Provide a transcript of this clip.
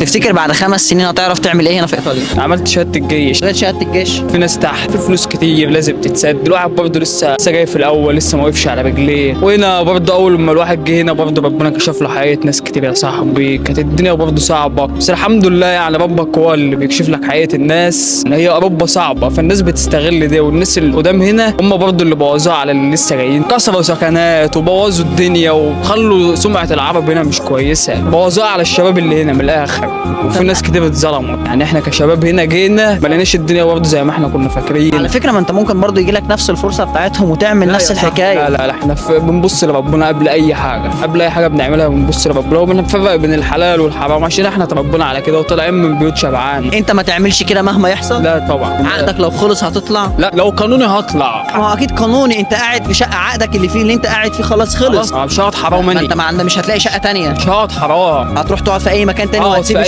تفتكر بعد 5 سنين هتعرف تعمل ايه هنا في ايطاليا؟ عملت شهادة الجيش. غير شهادة الجيش؟ في ناس تحت، في فلوس كتير لازم تتسد. الواحد برضه لسه لسه جاي في الاول، لسه ما وقفش على رجليه. وهنا برضه اول ما الواحد جه هنا برضه ربنا كشف له حقيقة ناس كتير يا صاحبي. كانت الدنيا برضه صعبه، بس الحمد لله يعني ربك هو اللي بيكشف لك حقيقة الناس. ان هي اوروبا صعبه، فالناس بتستغل ده، والناس اللي قدام هنا هم برضه اللي بوظوها على اللي لسه جايين. كسروا سكنات وبوظوا الدنيا وخلوا سمعه العرب هنا مش كويسه، بوظوها على الشباب اللي هنا من الاخر. وفي ناس كتير اتظلموا. يعني احنا كشباب هنا جينا ما لقيناش الدنيا برضه زي ما احنا كنا فاكرين. على فكره، ما انت ممكن برضو يجي لك نفس الفرصة بتاعتهم وتعمل لا نفس يا صاحبي، الحكايه. لا لا لا، احنا بنبص لربنا قبل اي حاجه، قبل اي حاجة بنعملها بنبص لربنا، وبنفرق بين الحلال والحرام عشان احنا تربنا على كده وطالعين من بيوت شبعان. انت ما تعملش كده مهما يحصل؟ لا طبعا. عقدك لو خلص هتطلع؟ لا، لو قانوني هطلع. ما هو اكيد قانوني، انت قاعد في شقه، عقدك اللي فيه اللي انت قاعد فيه خلاص خلص. خلاص، مش هقعد حرام. ما اني انت ما عندك، مش هتلاقي شقه تانية. مش هقعد حرام. هتروح تقعد في اي مكان تاني اقعد وهتسيب في